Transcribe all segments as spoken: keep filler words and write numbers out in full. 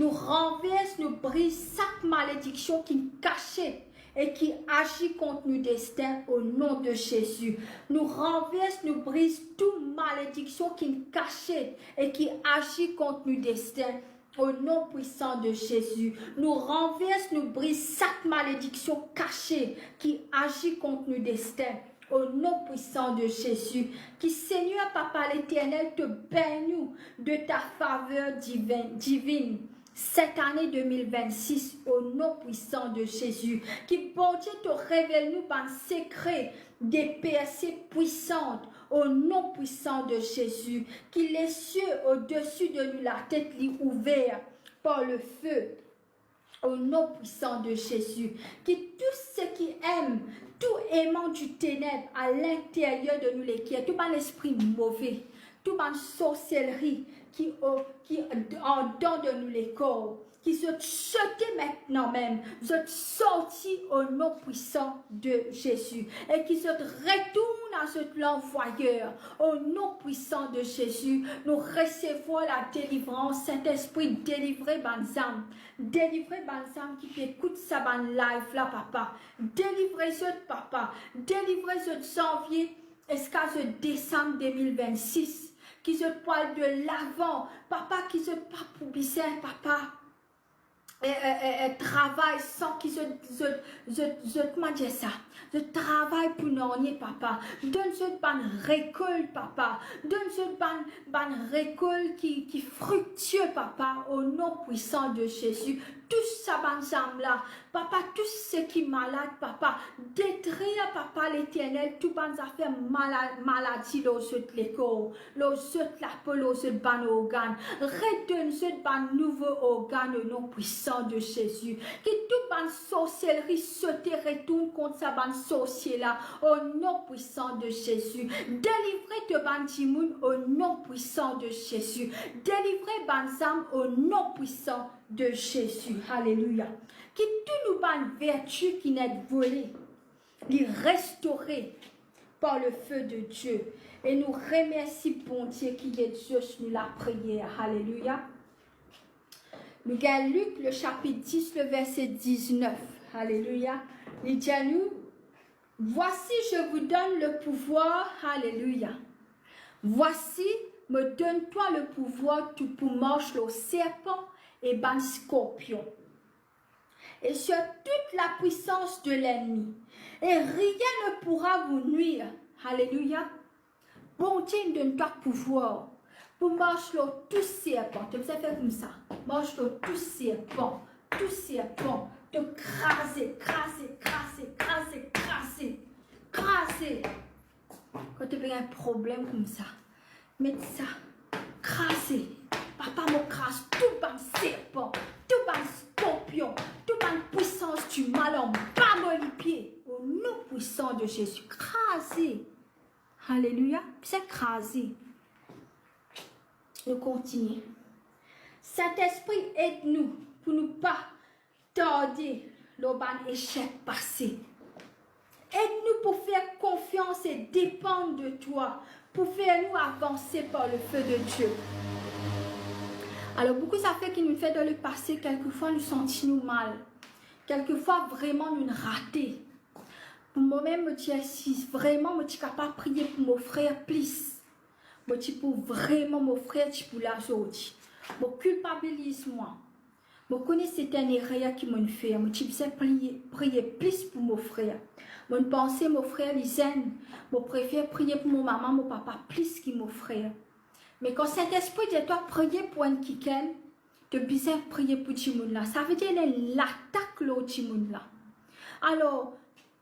Nou ranvers, nou briz sak malediksion ki kasiet e ki azir kont nou destin, o nom de Zezi. Nou ranvers, nou briz tou malediksion ki kasiet e ki azir kont nou destin, o nom pwisan de Zezi. Nou ranvers, nou briz sak malediksion kasiet ki azir kont nou destin, o nom pwisan de Zezi. Ki Segner, Papa Leternel, to beni nou de ta faver divin, divin, set ane de mil vennsis, o nom pwisan de Zezi. Ki Bondie to revel nou bann sekre de perse pwisan, o nom pwisan de Zezi. Ki lesie odesi de nou latet li ouver par lefe, o nom pwisan de Zezi. Ki tou seki enn, tou eman di teneb a linteryer de nou leker, tou bann lespri move, tou bann sorselri ki o, ki andan de nou lekor, ki zot sote aster mem, zot sorti o nom pwisan de Zezi, e ki zot retourn a zot lanvwayer o nom pwisan de Zezi. Nou resevwar ladelivrans, Sintespri, delivre bann zam, delivre bann zam ki pe ekout sa bann live la, Papa. Delivre zot, Papa. Delivre zot zanvie ziska zot desam de mil vennsis. Ki zot pou al de lavan, Papa, ki zot pa pou bizin, Papa, e, e, e, e, travay san ki zot, zot, zot, zot, kouma dir sa? Zot travay pou nanye, Papa. Donn zot bann rekolt, Papa. Donn zot bann, bann rekolt ki, ki friktie, Papa, o nom pwisan de Zezi. Tous sa bann zam la, Papa, tou seki malad, Papa, detrir, Papa Leternel, tou bann zafer mala-, maladi lor zot lekor, lor zot lapo, lor zot bann organ. Redonn zot bann nouvo organ o nom pwisan de Zezi. Ki tou bann sorselri sote retourn kont sa bann sorsie la o nom pwisan de Zezi. Delivre to bann dimoun o nom pwisan de Zezi. Delivre bann zam o nom pwisan de Zezi. Alelouya. Ki tou nou bann verti ki'nn vole, li restore par lefe de Die. E nou remersi Bondie ki li zis nou lapriyer. Alelouya. Nou gagn Lik, le sapit dis, le verse diznef. Alelouya. Li dir nou, Voici, je vous donne le pouvoir, alelouya. Voici, mo donn twa le pouvwar, to pou mars lor serpan e bann skorpion, e sur toute la puissance de l'ennemi, et rien ne pourra vous nuire. Alelouya. Bondie inn donn twa pouvwar pou mars lor tou serpan. To bizin fer koumsa. Mars lor tou serpan. Tou serpan. To kraze, kraze, kraze, kraze, kraze. Kraze. Kan to pe gagn problem koumsa, met sa. Kraze. Papa, mo kraz tou bann serpan, tou bann skorpion, tou bann pwisans dimal anba mo lipie. O nom pwisan de Zezi, kraze. Alelouya. Bizin kraze. Nou kontinie. Sintespri, ed nou pou nou pa tarde lor bann esek pase. Ed nou pou fer konfians e depann de twa pou fer nou avanse par lefe de Die. Alor, boukou zafer ki nou fer dan lepase, kelkefwa nou santi nou mal. Kelkefwa, vreman, nou rate. Pou momem, mo ti, si vreman mo ti kapav priye pou mo frer plis, mo ti pou vreman, mo frer ti pou la zordi. Mo kilpabiliz mwa. Mo kone se ti enn erer ki mo'nn fer. Mo ti bizin priye, priye plis pou mo frer. Mo'nn panse mo frer li zenn. Mo prefer priye pou mo mama, mo papa plis ki mo frer. Me kan Sintespri dir twa priye pou enn kikenn, to bizin priye pou dimoun la. Savedir ena enn latak lor dimoun la. Alor,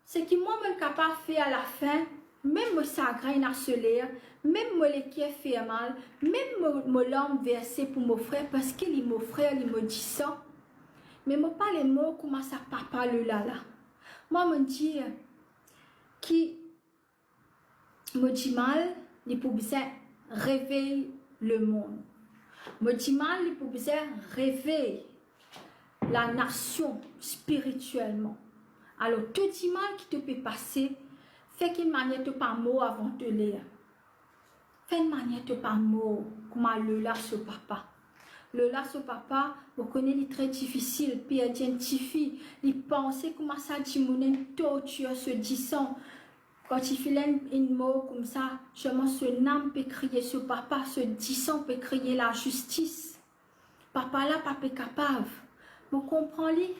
seki mwa mo'nn kapav fer alafin, mem mo sagrin ena soler, mem mo leker fer mal, mem mo, mo larm verse pou mo frer, parski li mo frer, li mo disan. Me mo pa lemor kouma sa papa lela la. Mwa, mo'nn dir ki mo dimal, li pou bizin revey lemond. Mo dimal, li pou bizin revey lanasion spiritielman. Alor, to dimal ki to pe pase, fer enn manier to pa mor avan to ler. Fer enn manier to pa mor kouma lela so papa. Lola so papa, mo kone li tre difisil, perdi enn tifi, li panse kouma sa dimoun inn tortir so disan. Kan tifi la inn, inn mor koumsa, selman so nam pe kriye so papa, so disan pe kriye lazistis. Papa la pa pe kapav. Mo konpran li.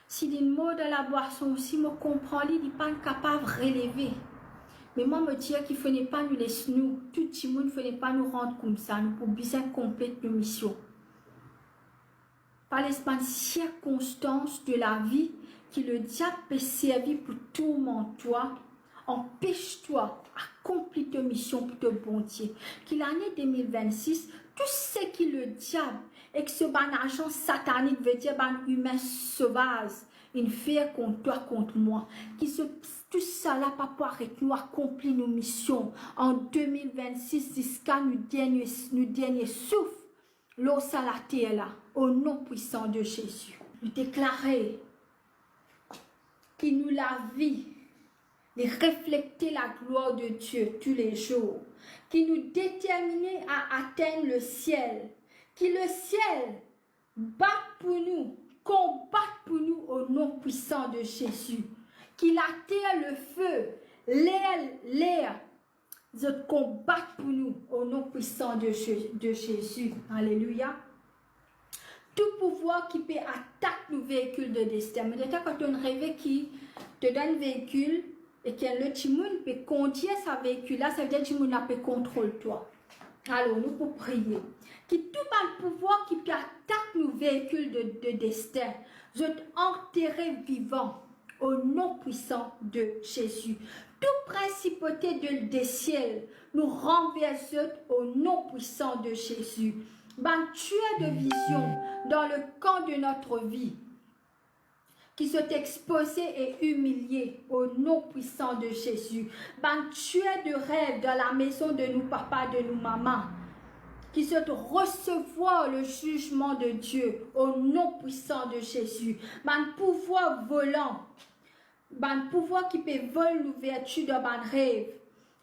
Si li mor dan labwason osi, mo konpran li, li pa'nn kapav releve. Me mwa, mo dir ki fode pa nou les nou, tou dimoun, fode pa nou rant koumsa, nou pou bizin konplet nou mision. Pa les bann sirkonstans de lavi ki lediab pe servi pou tourmant twa, anpes twa akonpli to mision pou to Bondie. Ki lane de mil vennsis, tou seki lediab ek so bann azan satanik, vedir bann imin sovaz, inn fer kont twa, kont mwa, ki so, tou sala pa pou aret nou akonpli nou mision an de mil vennsis ziska nou dernie, nou dernie souf lor sa later la, o non pwisan de Zezi. Nou deklare ki nou lavi, li reflekte laglwar de Die toulezour, ki nou determine a atenn lesiel, ki lesiel bat pou nou, konbat pou nou o non pwisan de Zezi, ki later, lefe, ler, ler, zot konbat pou nou o non pwisan de Je-, de Zezi. Aleluya. Tou pouvwar ki pe atak nou veikil de destin. Me detan kan to'nn reve ki to dan enn veikil e ki enn lot dimoun pe kondir sa veikil la, savedir dimoun la pe kontrol twa. Alor, nou pou priye. Ki tou bann pouvwar ki pe atak nou veikil de, de destin, zot antere vivan o non pwisan de Zezi. Tou prinsipote de, de siel, nou ranvers zot o non pwisan de Zezi. Bann tir de vizion dan le kan de notre vie, ki zot expoze e imilie o non pwisan de Zezi. Bann tir de rev dan lamezon de nou papa, de nou mama, ki zot resevwar le zizman de Die o non pwisan de Zezi. Bann pouvwar volan, bann pouvwar ki pe vol nou verti dan bann rev,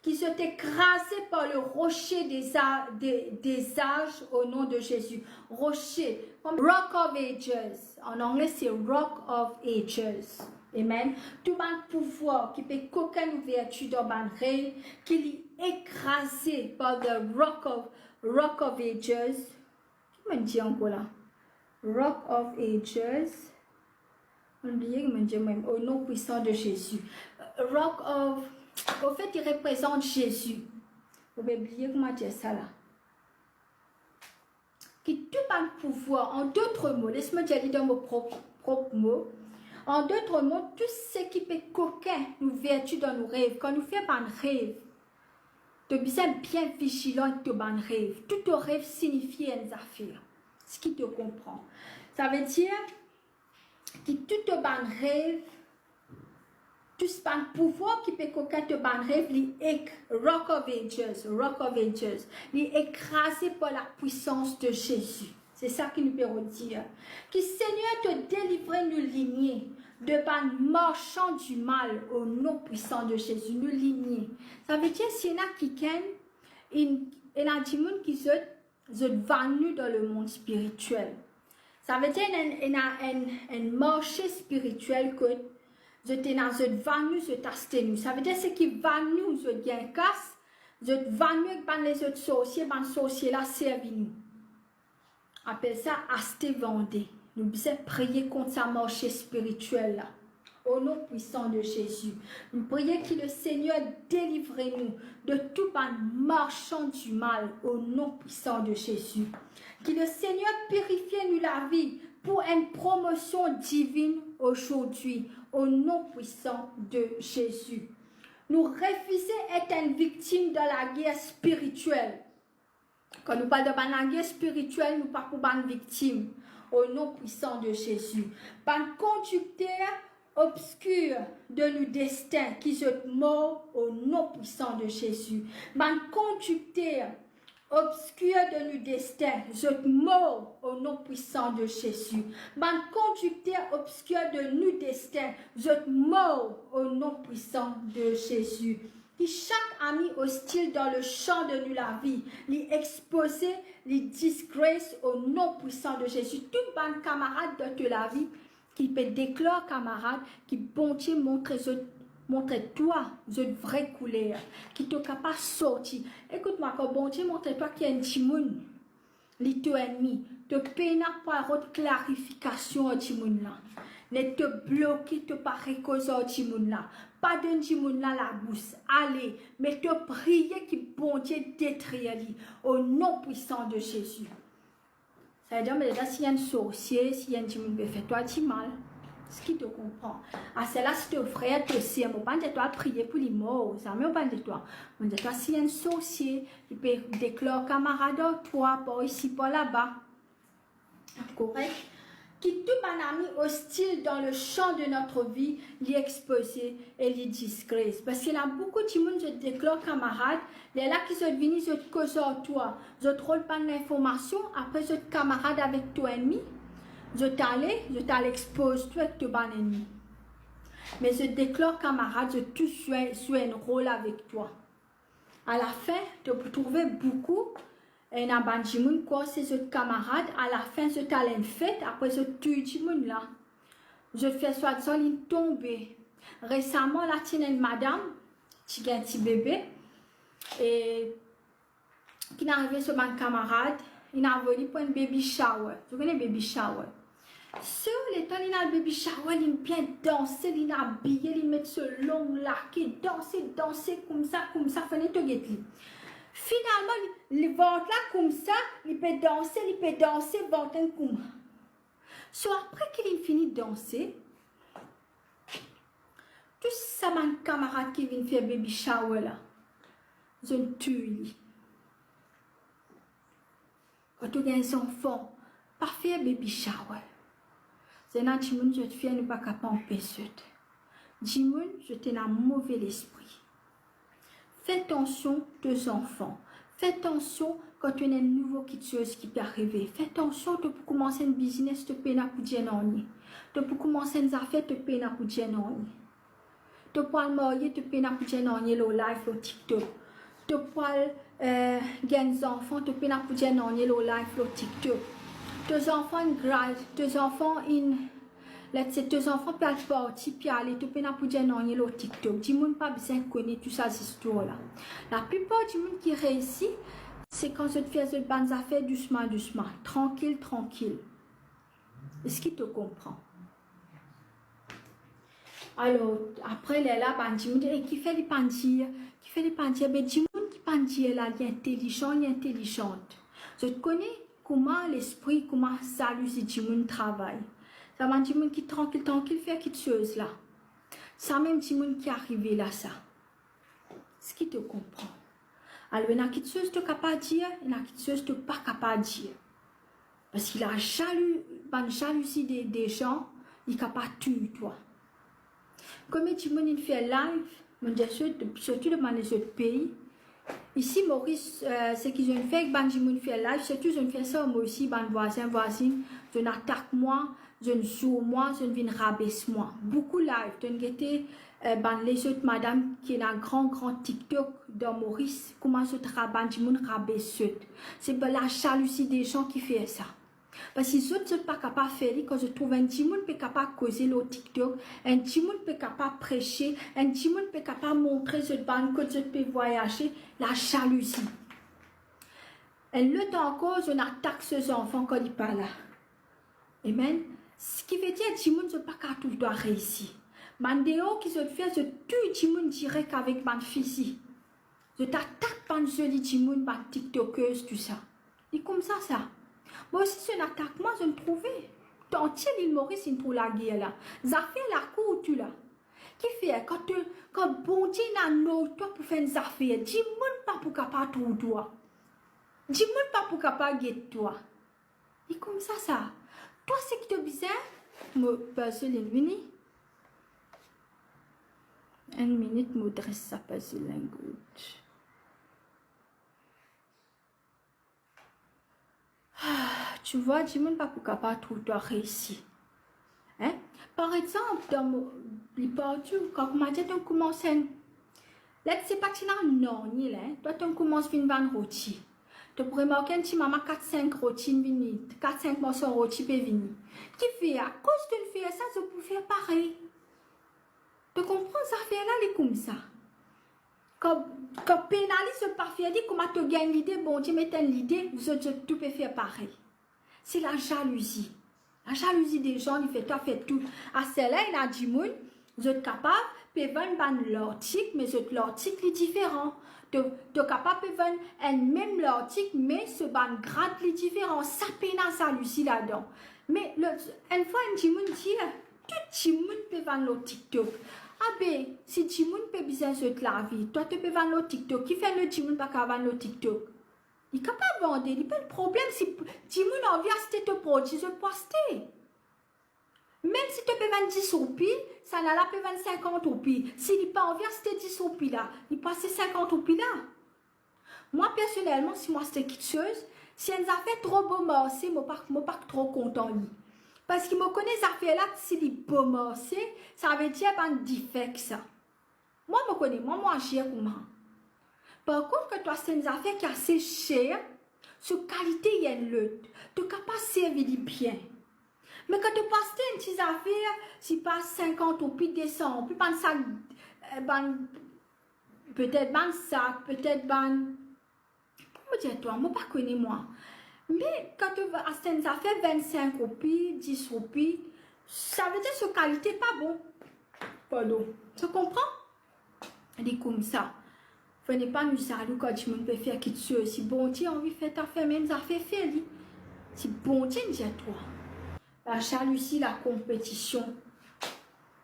ki zot ekraze par le rocher des a-, de, des âges o non de Zezi. Rocher, kom Rock of Ages. An angle, se Rock of Ages. Amen. Tou bann pouvwar ki pe kokin nou verti dan bann rev, ki li ekraze par the Rock of, Rock of Ages. Ki mo dir ankor la? Rock of Ages. Mo bliye ki mo dir mem, o non pwisan de Zezi. Rock of, anfet, li reprezant Zezi. Mo pe bliye kouma dir sa la. Ki tou bann pouvwar, an dot mo, les mo dir li dan mo prop, prop mo. An dot mo, tou seki pe kokin nou verti dan nou rev, kan nou fer bann rev, to bizin bien vizilan ek to bann rev. Tou to rev sinifie enn zafer, seki to konpran. Savedir ki tou to bann rev, tou bann pouvwar ki pe kokin to bann rev, li ek Rock of Ages, Rock of Ages, li ekraze par lapwisans de Zezi. Se sa ki nou pe redir. Ki Segner to delivre nou linie de bann marsan dimal o non pwisan de Zezi, nou linie. Savedir si ena kikenn, inn, ena dimoun ki zot, zot vann nou dan lemond spiritiel. Savedir ena, ena enn, enn marse spiritiel kot zot ena, zot vann nou, zot aste nou. Savedir seki vann nou, zot gagn kas, zot vann nou ek bann lezot sorsie, bann sorsie la servi nou. Apel sa aste vande. Nou bizin priye kont sa marse spiritiel la. O non pwisan de Zezi, nou priye ki Lesegner delivre nou de tou bann marsan dimal, o non pwisan de Zezi. Ki Lesegner pirifie nou lavi pou enn promosion divinn ozordi, o non pwisan de Zezi. Nou refize et enn viktim dan lager spiritiel. Kan nou pale dan bann lager spiritiel, nou pa pou bann viktim, o non pwisan de Zezi. Bann kondikter obskir de nou destin, ki zot mor, o non pwisan de Zezi. Bann kondikter obskir de nou destin, zot mor, o non pwisan de Zezi. Bann kondikter obskir de nou destin, zot mor, o non pwisan de Zezi. Ki sak ami ostil dan le chan de nou lavi, li expoze, li disgrace o nom pwisan de Zezi. Tou bann kamarad dan to lavi ki pe deklar kamarad, ki Bondie montre zot, montre twa zot vre kouler, ki to kapav sorti. Ekout mwa, kan Bondie montre twa ki enn dimoun, li to ennmi, to pena pou al rod klarifikasion ar dimoun la. Net to bloke, to pa rekoz ar dimoun la. Pa donn dimoun la labous. Ale, me to priye ki Bondie detrir li, o nom pwisan de Zezi. Savedir, me si enn sorsie, si enn dimoun pe fer twa dimal, eski to konpran? Aster la, si to frer, to ser, mo pa dir twa priye pou li mor, zame mo pa dir twa. Mo dir twa, si enn sorsie, li pe deklar kamarad ar twa, par isi, par laba. Korek? Ki tou bann ami ostil dan le chan de notre vie, li expoze e li disgrace. Parski ena boukou dimoun, zot deklar kamarad, lerla ki zot vini, zot koz ar twa, zot rod bann linformasion, apre zot kamarad avek to ennmi, zot ale, zot al expoz twa ek to bann ennmi. Me zot deklar kamarad, zot tous zwe, zwe enn rol avek twa. Alafin, to pou trouve boukou, ena bann dimoun krwar se zot kamarad, alafin zot al enn fet, apre zot touy dimoun la. Zot fer swadizan linn tonbe. Resaman la, ti ena enn madam, ti gagn ti bebe, e ki'nn arive so bann kamarad, inn avoy li pou enn baby shower. Zot kone baby shower? So, letan linn al baby shower, linn bien danse, linn abiye, linn met so long lake, danse, danse, koumsa, koumsa, fode to get li. Finalman, li, li vant la koumsa, li pe danse, li pe danse, vant enn kouma. So, apre ki linn fini danse, tou sa bann kamarad ki vinn fer baby shower la, zot touy li. Kan to gagn zanfan, pa fer baby shower. Ena dimoun zot fer, nou pa kapav anpes zot. Dimoun, zot ena move lespri. Fer atansion to zanfan. Fer atansion kan to ena enn nouvo kitsoz ki pe arive. Fer atansion, to pou koumans enn biznes, to pena pou dir nanye. To pou koumans enn zafer, to pena pou dir nanye. To pou al marye, to pena pou dir nanye lor live lor TikTok. To pou al, eh, gagn zanfan, to pena pou dir nanye lor live lor TikTok. To zanfan inn gra-, to zanfan inn, let's say, to zanfan pe al parti, pe ale, to pena pou dir nanye lor TikTok. Dimoun pa bizin kone tou sa zistwar la. Laplipar dimoun ki reisi, se kan zot fer zot bann zafer dousman, dousman, trankil, trankil. Eski to konpran? Alor, apre lerla, bann dimoun, e kifer li pa'nn dir, kifer li pa'nn dir, be dimoun ki pa'nn dir la, li intelizan, li intelizant. Zot kone kouma lespri, kouma zalouzi dimoun travay. Sa bann dimoun ki trankil, trankil fer kitsoz la. Samem dimoun ki arive la sa. Eski to konpran? Alor, ena kitsoz to kapav dir, ena kitsoz to pa kapav dir. Parski lazalou-, bann zalouzi de, de zan, li kapav touy twa. Konbien dimoun inn fer live, mo dir zot, sirtou dan bann lezot pei. Isi Moris, eh, seki zot inn fer ek bann dimoun fer live, sirtou zot inn fer sa, mwa osi, bann vwazin, vwazinn, zot inn atak mwa, zot inn zour mwa, zot inn vinn rabes mwa. Boukou live, to inn gete, eh, bann lezot madam ki ena gran, gran TikTok dan Moris, kouma zot ra-, bann dimoun rabes zot. Se bann lazalouzi de zan ki fer sa. Parski zot, zot pa kapav fer li, kan zot trouv enn dimoun pe kapav koze lor TikTok, enn dimoun pe kapav prese, enn dimoun pe kapav montre zot bann kot zot pe vwayaze, lazalouzi. Enn lot ankor, zot inn atak so zanfan kan li pa la. Amen. Seki vedir dimoun zot pa kapav toultan reisi. Bann deor ki zot fer, zot touy dimoun direk avek bann fizi. Zot atak bann zoli dimoun, bann TikTokers, tousa. Li koumsa sa. Mwa osi, zot inn atak mwa, zot inn trouve. Tantie Lil Moris inn trouv lager la. Zafer lakour tou la. Kifer, kan to, kan Bondie inn anoint twa pou fer enn zafer, dimoun pa pou kapav trouv twa. Dimoun pa pou kapav get twa. Li koumsa sa. Twa seki to bizin, mo puzzle inn vini. Enn minit, mo dres sa puzzle enn gout. Ah, tu vois, dimoun pa pou kapav trouv twa reisi. Hein? Par exanp, dan mo, li partou, kan koumadir to koumans enn, Ler to sepa ti ena nanye la, twa to koumans vinn vann roti. To pou remarke enn ti mama kat sink roti vini, kat sink morso roti pe vini. Kifer? Akoz to'nn fer sa, zot pou fer parey. To konpran, zafer la li koumsa. Kan, kan pena li, zot pa fer li, kouma to gagn lide, Bondie met enn lide, zot, zot tou pe fer parey. Se lazalouzi. Lazalouzi de zan, li fer twa fer tou. Aster la, ena dimoun, zot kapav pe vann bann lartik, me zot lartik li diferan. To, to kapav pe vann enn mem lartik, me so bann grad li diferan. Sa pena zalouzi ladan. Me lot, enn fwa enn dimoun dir, tou dimoun pe vann lor TikTok. Abe, si dimoun pe bizin zot lavi, twa to pe vann lor TikTok, kifer lot dimoun pa kapav vann lor TikTok? Li kapav vande, li pa problem. Si dimoun anvi aste to prodwi, zot pou aste. Mem si to pe vann dis roupi, sannla pe vann sinkant roupi. Si li pa anvi aste dis roupi la, li pou aste sinkant roupi la. Mwa, personelman, si mo aste kiksoz, si enn zafer tro bon marse, mo pa, mo pa tro kontan li. Parski mo kone zafer la, si li bon marse, savedir bann defek sa. Mwa, mo kone, mwa, mo azir kouma. Par kont, kan to aste enn zafer ki ase ser, so kalite li enn lot, to kapav servi li bien. Me kan to pou aste enn ti zafer, sipa sinkant roupi, de san roupi, bann sak, eh, bann, petet bann sak, petet bann, kouma dir twa, mo pa kone mwa. Me kan to aste enn zafer vennsink roupi, dis roupi, savedir so kalite pa bon. Pardon. To konpran? Li koumsa. Fode pa nou zalou kan dimoun pe fer kiksoz. Si Bondie anvi fer twa fer mem zafer, fer li. Si Bondie dir twa. Lazalouzi, lakonpetision,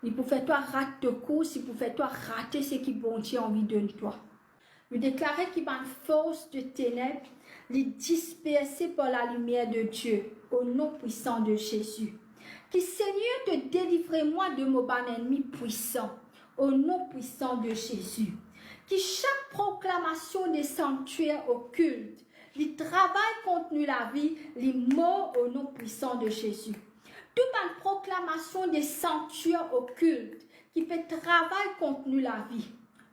li pou fer twa rat to kours, li pou fer twa rate seki Bondie anvi donn twa. Nou deklare ki bann fors de teneb, li disperse par lalimier de Die, o non pwisan de Zezi. Ki Segner to delivre mwa de mo bann ennmi pwisan, o non pwisan de Zezi. Ki sak proklamasion de sanktier okilt, li travay kont nou lavi, li mor o non pwisan de Zezi. Tou bann proklamasion de sanktier okilt ki pe travay kont nou lavi,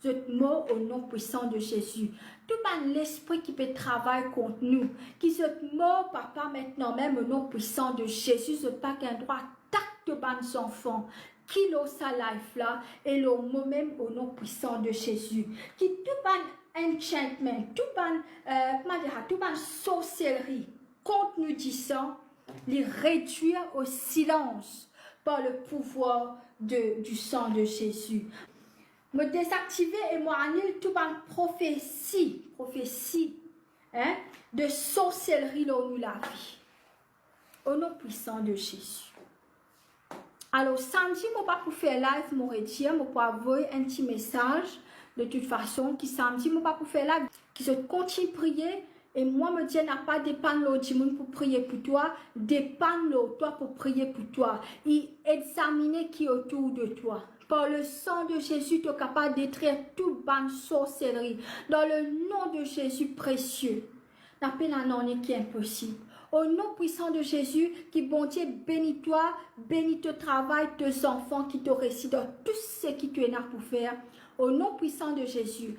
zot mor o non pwisan de Zezi. Tou bann lespri ki pe travay kont nou, ki zot mor, Papa, aster mem o non pwisan de Zezi, zot pa gagn drwa atak to bann zanfan ki lor sa live la, e lor mo mem o non pwisan de Zezi. Ki tou bann enchantment, tou bann, eh, kouma dir sa, tou bann sorselri kont nou disan, li redwir o silans par le pouvwar de, du sang de Jésus. Mo dezaktive e mo anil tou bann profesi, profesi, hein, de sorselri lor nou lavi. O non pwisan de Zezi. Alor, samdi mo pa pou fer live, mo redir, mo pou avoy enn ti mesaz. De tout fason, ki samdi mo pa pou fer live, ki zot kontign priye, e mwa mo dir, napa depann lor dimoun pou priye pou twa, depann lor twa pou priye pou twa. E examine ki otour de twa. Par le sang de Jésus, to kapav detrir tou bann sorselri. Dan le non de Zezi presie. Napa nanye ki inposib. O non pwisan de Zezi, ki Bondie beni twa, beni to travay, to zanfan, ki to resi dan tou seki to ena pou fer. O non pwisan de Zezi.